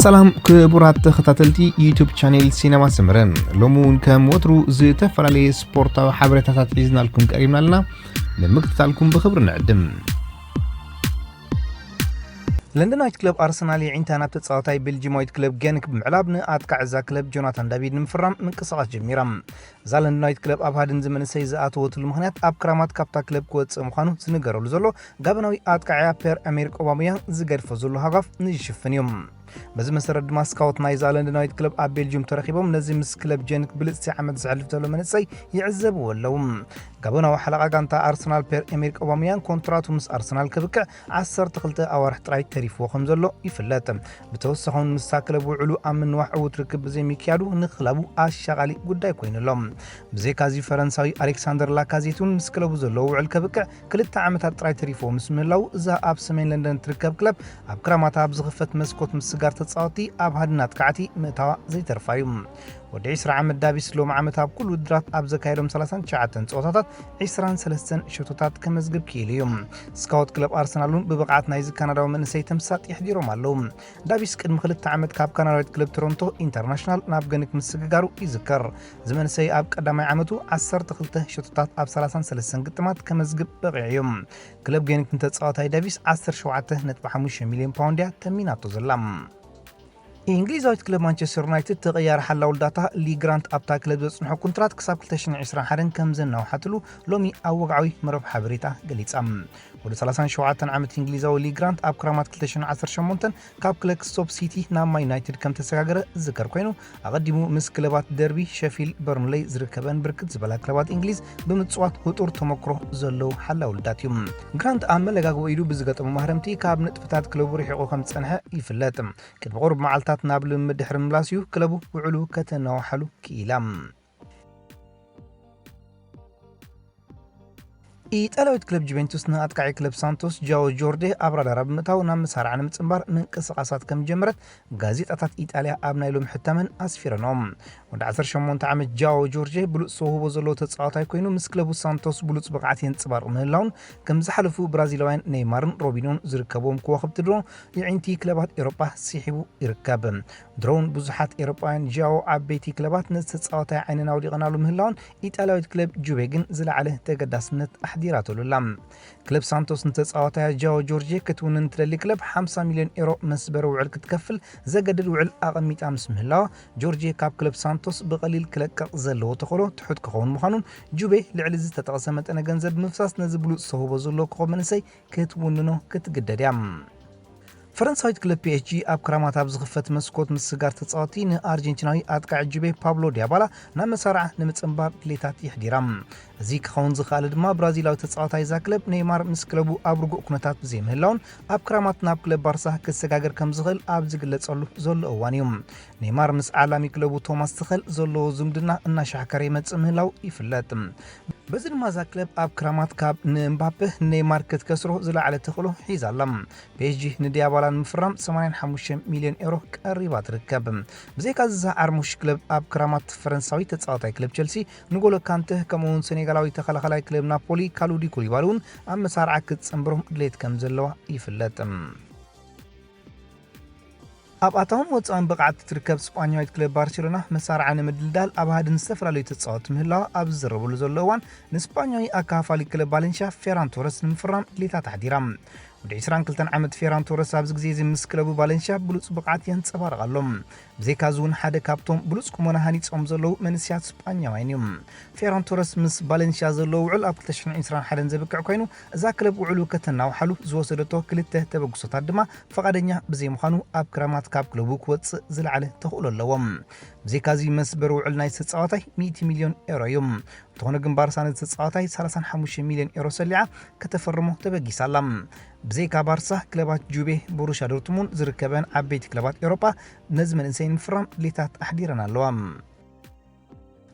ሰላም ክቡራት ተኸታተልቲ ዩቱብ ቻኔል ሲነማ ሰመረ፣ ሎሚ እውን ከም ወትሩ ዝተፈላለየ ስፖርታዊ ሓበሬታታት ሒዝናልኩም ቀሪብና ኣለና። ንምክትታልኩም ብኽብሪ ንዕድም። ለንደናዊት ክለብ ኣርሰናል የዒንታ ናብ ተጻዋታይ ቤልጂማዊት ክለብ ገንክ ብምዕላብ፣ ንኣጥቃዒ እዛ ክለብ ጆናታን ዳቪድ ንምፍራም ምንቅስቓስ ጀሚራ። እዛ ለንደናዊት ክለብ ኣብ ሃድን ዝመንሰይ ዝኣተወትሉ ምኽንያት፣ ኣብ ክራማት ካብታ ክለብ ክወጽእ ምዃኑ ዝንገረሉ ዘሎ ጋበናዊ ኣጥቃዒያ ፔር ኣሜሪክ ኦባምያንግ ዝገድፎ ዘሎ ሃጓፍ ንዝሽፍን እዩ። በዚ መሰረት ድማ፣ ስካውት ናይዛ ለንደናዊት ክለብ ኣብ ቤልጅዩም ተረኺቦም ነዚ ምስ ክለብ ጀንክ ብልጽቲ ዓመት ዘሕልፍ ዘሎ መንእሰይ ይዕዘብዎ ኣለዉ። ጋበናዊ ሓለቓ ጋንታ ኣርሰናል ፔር ኤሜሪክ ኦባምያንግ ኮንትራቱ ምስ ኣርሰናል ከብቅዕ ዓሰርተ ክልተ ኣዋርሕ ጥራይ ተሪፍዎ ከም ዘሎ ይፍለጥ። ብተወሳኺ እውን ምስታ ክለብ ውዕሉ ኣብ ምንዋሕ ዕዉት ርክብ ብዘይምክያዱ ንክለቡ ኣሻቓሊ ጉዳይ ኮይኑ ኣሎ። ብዘይካዚ፣ ፈረንሳዊ ኣሌክሳንደር ላካዜት እውን ምስ ክለቡ ዘለዎ ውዕል ከብቅዕ ክልተ ዓመታት ጥራይ ተሪፍዎ ምስ ምህላው፣ እዛ ኣብ ሰሜን ለንደን ትርከብ ክለብ ኣብ ክራማታ ኣብ ዝኽፈት መስኮት ምስጋር ተጻወትቲ ኣብ ሃድን ኣጥቃዕቲ ምእታዋ ዘይተርፋ እዩ። ወዲ ዕስራ ዓመት ዳቪስ ሎም ዓመት ኣብ ኩሉ ውድድራት ኣብ ዘካየዶም ሰላሳን ትሽዓተን ጸወታታት ዕስራን ሰለስተን ሸቶታት ከመዝግብ ክኢሉ እዩ። ስካውት ክለብ ኣርሰናል እውን ብብቕዓት ናይዚ ካናዳዊ መንእሰይ ተምሳጥ የሕዲሮም ኣለዉ። ዳቪስ ቅድሚ ክልተ ዓመት ካብ ካናዳዊት ክለብ ቶሮንቶ ኢንተርናሽናል ናብ ገንክ ምስግጋሩ ይዝከር። እዚ መንእሰይ ኣብ ቀዳማይ ዓመቱ ዓሰርተ ክልተ ሸቶታት ኣብ ሰላሳን ሰለስተን ግጥማት ከመዝግብ በቒዑ እዩ። ክለብ ገንክ ንተጻዋታይ ዳቪስ ዓሰርተ ሸውዓተ ነጥቢ ሓሙሽተ ሚልዮን ፓውንድ እያ ተሚናቶ ዘላ። እንግሊዛዊት ክለብ ማንቸስተር ዩናይትድ ተቐያሪ ሓላው ዳታ ሊ ግራንት ኣብታ ክለብ ዘጽንሖ ኮንትራት ክሳብ ክልተ ሽሕን ዕስራን ሓደን ከም ዘናውሓትሉ ሎሚ ኣብ ወግዓዊ መረብ ሓበሬታ ገሊጻ። ወዲ ሰላሳን ሸውዓተን ዓመት እንግሊዛዊ ሊ ግራንት ኣብ ክራማት ክልተ ሽሕን ዓሰርተ ሸሞንተን ካብ ክለክስቶፕ ሲቲ ናብ ማን ዩናይትድ ከም ተሰጋገረ ዝዝከር ኮይኑ፣ ኣቐዲሙ ምስ ክለባት ደርቢ፣ ሸፊልድ፣ በርንሌይ ዝርከበን ብርክት ዝበላ ክለባት እንግሊዝ ብምጽዋት ህጡር ተመክሮ ዘለዎ ሓላው ልዳት እዩ። ግራንት ኣብ መለጋግቦ ኢዱ ብዝገጠሙ ማህረምቲ ካብ ንጥፈታት ክለቡ ርሒቑ ከም ዝጸንሐ ይፍለጥ። ቅድሚ ቁሩብ መዓልታት ናብ ልምምድ ድሕሪ ምምላስ እዩ ክለቡ ውዕሉ ከተናውሓሉ ክኢላ። ኢጣልያዊት ክለብ ጁቬንቱስ ንኣጥቃዒ ክለብ ሳንቶስ ጃኦ ጆርዴ ኣብ ራዳራ ብምእታው ናብ መሳርዓ ንምጽንባር ምንቅስቓሳት ከም ጀመረት ጋዜጣታት ኢጣልያ ኣብ ናይ ሎሚ ሕታመን ኣስፊረንኦም። ወዲ ዓሰርተ ሸሞንተ ዓመት ጃኦ ጆርጄ ብሉጽ ተውህቦ ዘለዎ ተጻዋታይ ኮይኑ፣ ምስ ክለቡ ሳንቶስ ብሉጽ ብቕዓት የንጽባርቕ ምህላውን፣ ከም ዝሓለፉ ብራዚላውያን ኔይማርን ሮቢኖን ዝርከብዎም ከዋኽብቲ ድሮ የዒንቲ ክለባት ኤውሮጳ ስሒቡ ይርከብ። ድሮውን ብዙሓት ኤውሮጳውያን ጃኦ ዓበይቲ ክለባት ነዚ ተጻዋታይ ዓይነን ኣውዲቐናሉ ምህላውን፣ ኢጣልያዊት ክለብ ጁቬ ግን ዝለዓለ ተገዳስነት ኣሕዲራትሉ ኣላ። ክለብ ሳንቶስ ንተጻዋታያ ጃኦ ጆርጄ ክትውንን ትደሊ ክለብ ሓምሳ ሚልዮን ኤሮ መስበሪ ውዕል ክትከፍል ዘገድድ ውዕል ኣቐሚጣ ምስ ምህላዋ፣ ጆርጄ ካብ ክለብ ሳንቶስ ብቐሊል ክለቅቕ ዘለዎ ተኽእሎ ትሑት ክኸውን ምዃኑን፣ ጁቬ ልዕሊ ዝተጠቕሰ መጠነ ገንዘብ ብምፍሳስ ነዚ ብሉጽ ተውህቦ ዘለዎ ኮኸብ መንእሰይ ክትውንኖ ክትግደድ እያ። ፈረንሳዊት ክለብ ፒ ኤስ ጂ ኣብ ክራማት ኣብ ዝኽፈት መስኮት ምስጋር ተጻወትቲ ንኣርጀንቲናዊ ኣጥቃዒ ጁቬ ፓብሎ ዲያባላ ናብ መሳርዓ ንምጽንባር ድሌታት የሕዲራ። እዚ ክኸውን ዝኸኣለ ድማ ብራዚላዊ ተጻዋታይ እዛ ክለብ ኔይማር ምስ ክለቡ ኣብ ርጉእ ኩነታት ብዘይምህላውን ኣብ ክራማት ናብ ክለብ ባርሳ ክሰጋገር ከም ዝኽእል ኣብ ዝግለጸሉ ዘሎ እዋን እዩ። ኔይማር ምስ ዓላሚ ክለቡ ቶማስ ትኸል ዘለዎ ዝምድና እናሻሕከረ ይመጽእ ምህላው ይፍለጥ። በዚ ድማ እዛ ክለብ ኣብ ክራማት ካብ ንእምባፔ ኔይማር ክትከስሮ ዝለዓለ ተኽእሎ ሒዛ ኣላ። ፒ ኤስ ጂ ንዲያባላ ንምፍራም ሰማንያን ሓሙሽተ ሚልዮን ኤሮ ቀሪባ ትርከብ። ብዘይካዚ እዛ ዓርሞሽ ክለብ ኣብ ክራማት ፈረንሳዊ ተጻዋታይ ክለብ ቸልሲ ንጎሎ ካንተ፣ ከምኡውን ሴኔጋላዊ ተኸላኻላይ ክለብ ናፖሊ ካሉዲ ኩሊባሊ እውን ኣብ መሳርዓ ክትጽንብሮም ድሌት ከም ዘለዋ ይፍለጥ። ኣብ ኣታውን ወጻእን ብቕዓት ትርከብ ስጳኛዊት ክለብ ባርሴሎና መሳርዓ ንምድልዳል ኣብ ሃድን ዝተፈላለዩ ተጻወቲ ምህላዋ ኣብ ዝዝረበሉ ዘሎ እዋን፣ ንስጳኛዊ ኣካፋሊ ክለብ ባለንሻ ፌራን ቶረስ ንምፍራም ድሌታት ኣሕዲራ። ወዲ ዕስራን ክልተን ዓመት ፌራን ቶረስ ኣብዚ ግዜ እዚ ምስ ክለቡ ባለንሻ ብሉጽ ብቕዓት የንጸባርቕ ኣሎ። ብዘይካዚ እውን ሓደ ካብቶም ብሉጽ ቁመና ሃኒጾም ዘለዉ መንእሰያት ስጳኛውያን እዩ። ፌራን ቶረስ ምስ ባለንሻ ዘለዎ ውዕል ኣብ ክልተ ሽሕን ዕስራን ሓደን ዘብቅዕ ኮይኑ፣ እዛ ክለብ ውዕሉ ከተናውሓሉ ዝወሰደቶ ክልተ ተበግሶታት ድማ ፈቓደኛ ብዘይምዃኑ፣ ኣብ ክራማት ካብ ክለቡ ክወጽእ ዝለዓለ ተኽእሎ ኣለዎ። ብዘይካዚ መስበር ውዕል ናይ ተጻዋታይ ሚእቲ ሚልዮን ኤሮ እዩ። እንተኾነ ግን ባርሳ ነቲ ተጻዋታይ ሰላሳን ሓሙሽተ ሚልዮን ኤሮ ሰሊዓ ከተፈርሞ ተበጊሳ ኣላ። ብዘይካ ባርሳ፣ ክለባት ጁቤ፣ ቦሩሻ ዶርትሙንድ ዝርከበን ዓበይቲ ክለባት ኤውሮጳ ነዚ መንእሰይ ንምፍራም ድሌታት ኣሕዲረን ኣለዋ።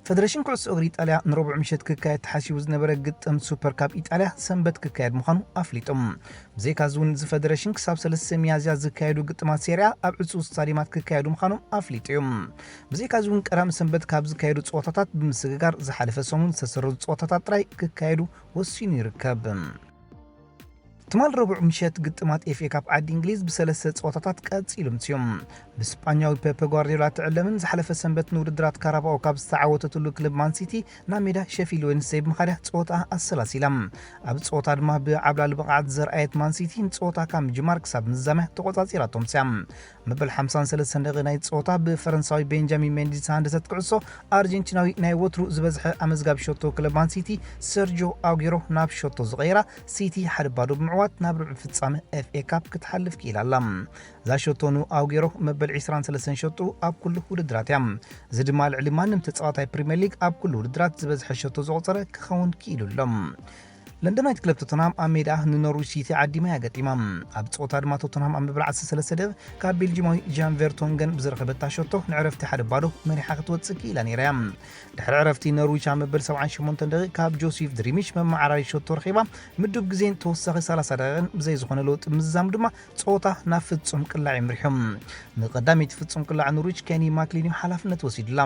ፈደረሽን ኩዕሶ እግሪ ኢጣልያ ንረቡዕ ምሸት ክካየድ ተሓሲቡ ዝነበረ ግጥም ሱፐር ካፕ ኢጣልያ ሰንበት ክካየድ ምዃኑ ኣፍሊጡ። ብዘይካዚ እውን እዚ ፈደረሽን ክሳብ ሰለስተ ሚያዝያ ዝካየዱ ግጥማት ሴሪያ ኣብ ዕጹው ስታዲየማት ክካየዱ ምዃኖም ኣፍሊጡ እዩ። ብዘይካዚ እውን ቀዳም ሰንበት ካብ ዝካየዱ ጸወታታት ብምስግጋር ዝሓለፈ ሰሙን ዝተሰረዙ ጸወታታት ጥራይ ክካየዱ ወሲኑ ይርከብ። ትማል ረቡዕ ምሸት ግጥማት ኤፍ ኤ ካፕ ዓዲ እንግሊዝ ብሰለስተ ጸወታታት ቀጺሉ ምጽዮም። ስጳኛዊ ፔፕ ጓርዲዮላ ትዕለምን ዝሓለፈ ሰንበት ንውድድራት ካራባኦ ካብ ዝተዓወተትሉ ክለብ ማንሲቲ ናብ ሜዳ ሸፊልድ ዌንስደይ ብምኻድያ ጸወታ ኣሰላሲላ። ኣብ ጸወታ ድማ ብዓብላሊ ብቕዓት ዘርኣየት ማንሲቲ ንጸወታ ካብ ምጅማር ክሳብ ምዝዛምያ ተቖጻጺራቶ ኣምስያ። መበል ሓምሳን ሰለስተን ደቂ ናይ ጸወታ ብፈረንሳዊ ቤንጃሚን ሜንዲ ዝተሃንደሰት ኩዕሶ ኣርጀንቲናዊ ናይ ወትሩ ዝበዝሐ ኣመዝጋቢ ሸቶ ክለብ ማንሲቲ ሰርጆ ኣጉሮ ናብ ሸቶ ዝቐየራ ሲቲ ሓደ ባዶ ብምዕዋት ናብ ርብዒ ፍጻመ ኤፍኤ ካፕ ክትሓልፍ ክኢላ ኣላ። እዛ ሸቶ ንኣጉሮ መበል ዕስራን ሰለስተን ሸቶ ኣብ ኩሉ ውድድራት እያ። እዚ ድማ ልዕሊ ማንም ተጻዋታይ ፕሪምየር ሊግ ኣብ ኩሉ ውድድራት ዝበዝሐ ሸቶ ዘቑጸረ ክኸውን ክኢሉ ኣሎ። ለንደናዊት ክለብ ቶተንሃም ኣብ ሜዳ ንኖርዊች ሲቲ ዓዲማ እያ ገጢማ። ኣብ ጸወታ ድማ ቶተንሃም ኣብ መበል ዓሰርተ ሰለስተ ደቂቕ ካብ ቤልጂማዊ ጃን ቨርቶንገን ብዝረኸበታ ሸቶ ንዕረፍቲ ሓደ ባዶ መሪሓ ክትወጽእ ክኢላ ነይራ እያ። ድሕሪ ዕረፍቲ ኖርዊች ኣብ መበል ሰብዓን ሸሞንተን ደቂቕ ካብ ጆሲፍ ድሪሚሽ መመዓራሪ ሸቶ ረኺባ ምዱብ ግዜን ተወሳኺ ሰላሳ ደቂቕን ብዘይ ዝኾነ ለውጢ ምዝዛሙ ድማ ጸወታ ናብ ፍጹም ቅላዕ ይምርሑ። ንቐዳመይቲ ፍጹም ቅላዕ ኖርዊች ኬኒ ማክሊን እዩ ሓላፍነት ወሲዱላ።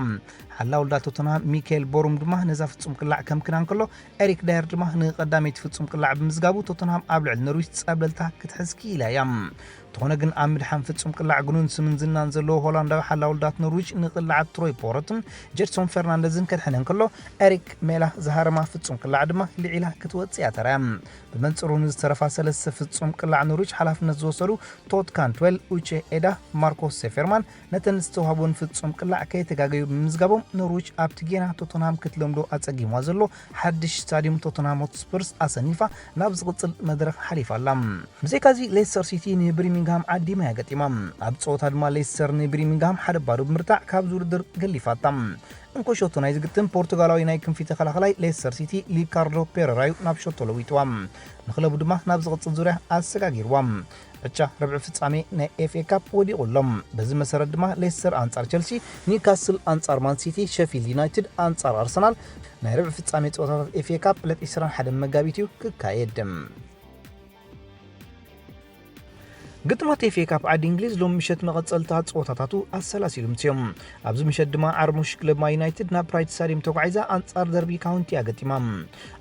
ሓላው ልዳ ቶተንሃም ሚካኤል ቦሩም ድማ ነዛ ፍጹም ቅላዕ ከምክና እንከሎ፣ ኤሪክ ዳየር ድማ ንቐዳመይቲ ፍጹም ቅላዕ ብምዝጋቡ ቶተንሃም ኣብ ልዕሊ ኖርዊች ጸብለልታ ክትሕዝ ክኢላ እያ። እንተኾነ ግን ኣብ ምድሓን ፍጹም ቅላዕ ግኑን ስምን ዝናን ዘለዎ ሆላንዳዊ ሓላው ልዳት ኖርዊች ንቅላዓት ትሮይ ፖረትን ጀድሶን ፈርናንደዝን ከድሕነ እንከሎ፣ ኤሪክ ሜላ ዝሃረማ ፍጹም ቅላዕ ድማ ልዒላ ክትወጽእ እያ ተራእያ። ብመንጽሩ ንዝተረፋ ሰለስተ ፍጹም ቅላዕ ኖርዊች ሓላፍነት ዝወሰዱ ቶት ካንትዌል፣ ኡቼ ኤዳ፣ ማርኮስ ሴፌርማን ነተን ዝተዋህቦን ፍጹም ቅላዕ ከይተጋገዩ ብምዝጋቦም ኖርዊች ኣብቲ ጌና ቶተንሃም ክትለምዶ ኣጸጊምዋ ዘሎ ሓድሽ ስታዲየም ቶተንሃም ሆትስፐርስ ኣሰኒፋ ናብ ዝቕጽል መድረኽ ሓሊፋ ኣላ። ብዘይካዚ ሌስተር ሲቲ ንብሪሚንግሃም ዓዲማ እያ ገጢማ። ኣብ ጸወታ ድማ ሌስተር ንብሪሚንግሃም ሓደ ባዶ ብምርታዕ ካብዚ ውድድር ገሊፋታ። እንኮ ሸቶ ናይ ዝግጥም ፖርቱጋላዊ ናይ ክንፊ ተኸላኸላይ ሌስተር ሲቲ ሊካርዶ ፔሬራ እዩ ናብ ሸቶ ለዊጥዋ። ንክለቡ ድማ ናብ ዝቕጽል ዙርያ ኣሰጋጊርዋ። ዕጫ ርብዒ ፍጻሜ ናይ ኤፍኤ ካፕ ወዲቑ ኣሎ። በዚ መሰረት ድማ ሌስተር ኣንጻር ቸልሲ፣ ኒውካስል ኣንጻር ማን ሲቲ፣ ሸፊልድ ዩናይትድ ኣንጻር ኣርሰናል ናይ ርብዒ ፍጻሜ ጸወታታት ኤፍኤ ካፕ ዕለት ዕስራን ሓደን መጋቢት እዩ ክካየድ። ግጥማት ኤፍኤ ካፕ ዓዲ እንግሊዝ ሎም ምሸት መቐጸልታ ጸወታታቱ ኣሰላሲሉ ምጽዮም። ኣብዚ ምሸት ድማ ዓርሙሽ ክለብ ማን ዩናይትድ ናብ ብራይት ስታዲየም ተጓዒዛ ኣንጻር ደርቢ ካውንቲ ኣገጢማ።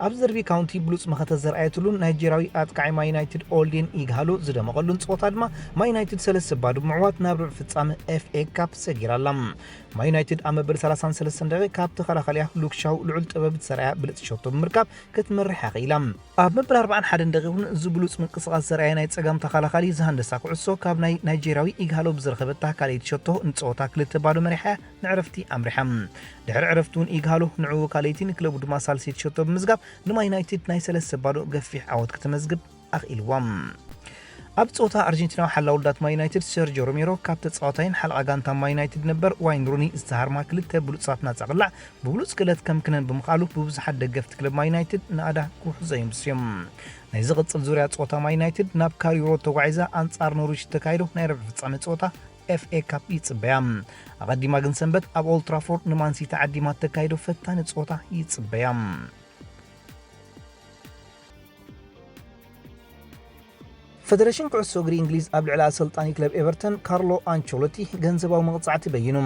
ኣብዚ ደርቢ ካውንቲ ብሉጽ መኸተ ዘርኣየትሉን ናይጀርያዊ ኣጥቃዒ ማን ዩናይትድ ኦልዴን ኢግሃሎ ዝደመቐሉን ጸወታ ድማ ማን ዩናይትድ ሰለስተ ባዶ ብምዕዋት ናብ ርብዒ ፍጻመ ኤፍኤ ካፕ ሰጊራ ኣላ። ማን ዩናይትድ ኣብ መበል ሰላሳን ሰለስተን ደቂቕ ካብ ተኸላኻሊያ ሉክ ሻው ልዑል ጥበብ ዝሰርኣያ ብልጽቲ ሸቶ ብምርካብ ክትመርሕ እያ ክኢላ። ኣብ መበል ኣርባዓን ሓደን ደቂቕ እውን እዚ ብሉጽ ምንቅስቓስ ዘርኣየ ናይ ጸጋም ተኸላኻሊ ዝሃንደሳ ኩዕሶ ካብ ናይ ናይጀርያዊ ኢግሃሎ ብዝረኸበታ ካልኣይቲ ሸቶ ንጸወታ ክልተ ባዶ መሪሓ ንዕረፍቲ ኣምሪሓ። ድሕሪ ዕረፍቲ እውን ኢግሃሎ ንዕኡ ካልኣይቲ ንክለቡ ድማ ሳልሰይቲ ሸቶ ብምዝጋብ ንማን ዩናይትድ ናይ ሰለስተ ባዶ ገፊሕ ዓወት ከተመዝግብ ኣኽኢልዋ። ኣብ ጸወታ ኣርጀንቲናዊ ሓላው ልዳት ማን ዩናይትድ ሰርጆ ሮሜሮ ካብ ተጻዋታይን ሓለቓ ጋንታ ማን ዩናይትድ ነበር ዋይን ሩኒ ዝተሃርማ ክልተ ብሉጻት ናጻ ቅላዕ ብብሉጽ ክእለት ከምክነን ብምኽኣሉ ብብዙሓት ደገፍቲ ክለብ ማን ዩናይትድ ናእዳ ክውሕዞ እዮም ዝስዮም። ናይ ዝቕጽል ዙርያ ጸወታ ማን ዩናይትድ ናብ ካሪ ሮድ ተጓዒዛ ኣንጻር ኖርዊች እተካይዶ ናይ ርብዒ ፍጻሜ ጸወታ ኤፍኤ ካፕ ይጽበያ። ኣቐዲማ ግን ሰንበት ኣብ ኦልድ ትራፎርድ ንማን ሲቲ ዓዲማ እተካይዶ ፈታኒ ጸወታ ይጽበያ። ፈደረሽን ኩዕሶ እግሪ እንግሊዝ ኣብ ልዕሊ ኣሰልጣኒ ክለብ ኤቨርተን ካርሎ ኣንቸሎቲ ገንዘባዊ መቕጻዕቲ በይኑ።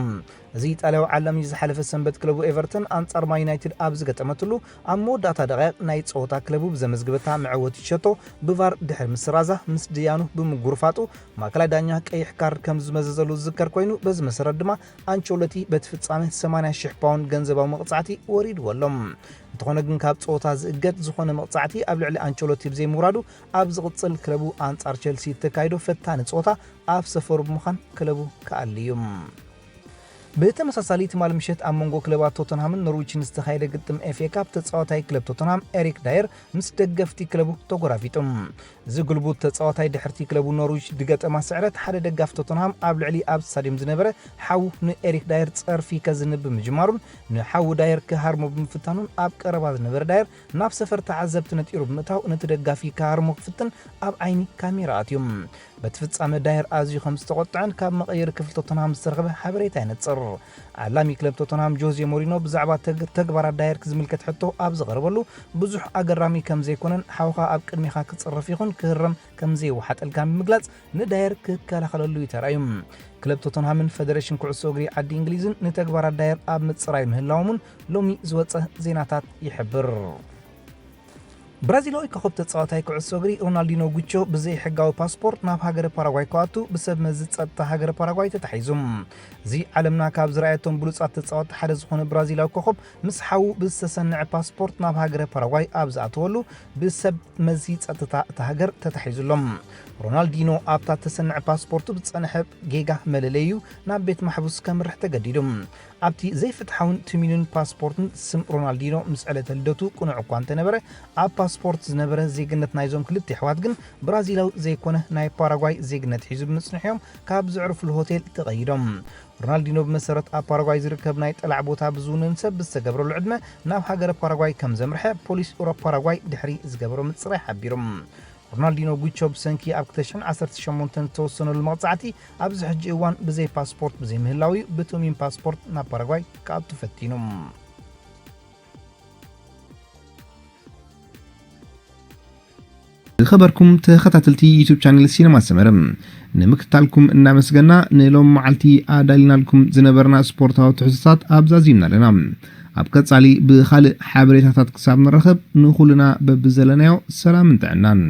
እዚ ኢጣልያዊ ዓላሚ ዝሓለፈ ሰንበት ክለቡ ኤቨርተን ኣንጻር ማን ዩናይትድ ኣብ ዝገጠመትሉ ኣብ መወዳእታ ደቂቕ ናይ ጸወታ ክለቡ ብዘመዝግበታ መዐወቲ ሸቶ ብቫር ድሕሪ ምስራዛ ምስ ድያኑ ብምጉርፋጡ ማእከላይ ዳኛ ቀይሕ ካርድ ከም ዝመዘዘሉ ዝዝከር ኮይኑ በዚ መሰረት ድማ ኣንቸሎቲ በቲ ፍጻመ ሰማንያ ሽሕ ፓውንድ ገንዘባዊ መቕጻዕቲ ወሪድዎ ኣሎ። እንተኾነ ግን ካብ ጸወታ ዝእገድ ዝኾነ መቕጻዕቲ ኣብ ልዕሊ ኣንቸሎቲ ብዘይምውራዱ ኣብ ዝቕጽል ክለቡ ኣንጻር ቸልሲ እተካይዶ ፈታኒ ጸወታ ኣብ ሰፈሩ ብምዃን ክለቡ ክኣሊ እዩ። ብተመሳሳሊ ትማል ምሸት ኣብ መንጎ ክለባት ቶተንሃምን ኖርዊችን ዝተኻየደ ግጥም ኤፍኤ ካፕ ተጻዋታይ ክለብ ቶተንሃም ኤሪክ ዳየር ምስ ደገፍቲ ክለቡ ተጎራፊጡ። እዚ ግልቡት ተጻዋታይ ድሕርቲ ክለቡ ኖርዊች ድገጠማ ስዕረት ሓደ ደጋፊ ቶተንሃም ኣብ ልዕሊ ኣብ ስታዲየም ዝነበረ ሓዉ ንኤሪክ ዳየር ጸርፊ ከዝንብ ብምጅማሩን ንሓዉ ዳየር ክሃርሞ ብምፍታኑን ኣብ ቀረባ ዝነበረ ዳየር ናብ ሰፈር ተዓዘብቲ ነጢሩ ብምእታው ነቲ ደጋፊ ክሃርሞ ክፍትን ኣብ ዓይኒ ካሜራ ኣትዩ። በቲ ፍጻመ ዳየር ኣዝዩ ከም ዝተቖጥዐን ካብ መቐየሪ ክፍሊ ቶተንሃም ዝተረኽበ ሓበሬታ የነጽር። ዓላሚ ክለብ ቶተንሃም ጆዜ ሞሪኖ ብዛዕባ ተግ- ተግባራት ዳየር ዝምልከት ሕቶ ኣብ ዝቐረበሉ ብዙሕ ኣገራሚ ከም ዘይኮነን ሓውኻ ኣብ ቅድሜኻ ክጽረፍ ይኹን ክህረም ከም ዘይወሓጠልካ ብምግላጽ ንዳየር ክከላኸለሉ እዩ ተራእዩ። ክለብ ቶተንሃምን ፈደረሽን ኩዕሶ እግሪ ዓዲ እንግሊዝን ንተግባራት ዳየር ኣብ ምጽራይ ምህላዎም እውን ሎሚ ዝወጸ ዜናታት ይሕብር። ብራዚላዊ ኮኸብ ተጻዋታይ ኩዕሶ እግሪ ሮናልዲኖ ጉቾ ብዘይሕጋዊ ፓስፖርት ናብ ሃገረ ፓራጓይ ክኣቱ ብሰብ መዚ ጸጥታ ሃገረ ፓራጓይ ተታሒዙ። እዚ ዓለምና ካብ ዝረኣየቶም ብሉጻት ተጻወትቲ ሓደ ዝኾነ ብራዚላዊ ኮኸብ ምስ ሓዉ ብዝተሰንዐ ፓስፖርት ናብ ሃገረ ፓራጓይ ኣብ ዝኣተወሉ ብሰብ መዚ ጸጥታ እታ ሃገር ተታሒዙ ኣሎ። ሮናልዲኖ ኣብታ ተሰንዐ ፓስፖርቱ ብዝጸንሐ ጌጋ መለለዩ ናብ ቤት ማሕቡስ ከምርሕ ተገዲዱ። ኣብቲ ዘይፍትሓውን ትሚኑን ፓስፖርትን ስም ሮናልዲኖ ምስ ዕለተ ልደቱ ቅኑዕ እኳ እንተነበረ፣ ኣብ ፓስፖርት ዝነበረ ዜግነት ናይዞም ክልተ ኣሕዋት ግን ብራዚላዊ ዘይኮነ ናይ ፓራጓይ ዜግነት ሒዙ ብምጽንሑ እዮም ካብ ዘዕርፍሉ ሆቴል ተቐይዶም። ሮናልዲኖ ብመሰረት ኣብ ፓራጓይ ዝርከብ ናይ ጠላዕ ቦታ ብዝውንን ሰብ ብዝተገብረሉ ዕድመ ናብ ሃገረ ፓራጓይ ከም ዘምርሐ ፖሊስ ፓራጓይ ድሕሪ ዝገበሮ ምጽራይ ሓቢሩ። ሮናልዲኖ ጉቾ ብሰንኪ ኣብ ክልተ ሽሕን ዓሰርተ ሸሞንተን ዝተወሰነሉ መቕጻዕቲ ኣብዚ ሕጂ እዋን ብዘይ ፓስፖርት ብዘይ ምህላው እዩ ብትሚን ፓስፖርት ናብ ፓራጓይ ክኣቱ ፈቲኑ። ዝኸበርኩም ተኸታተልቲ ዩቱብ ቻነል ሲነማ ሰመረ፣ ንምክትታልኩም እናመስገና፣ ንሎም መዓልቲ ኣዳሊናልኩም ዝነበርና ስፖርታዊ ትሕዝቶታት ኣብዛዚምና ኣለና። ኣብ ቀጻሊ ብኻልእ ሓበሬታታት ክሳብ ንራኸብ፣ ንኹልና በብዘለናዮ ሰላምን ጥዕናን።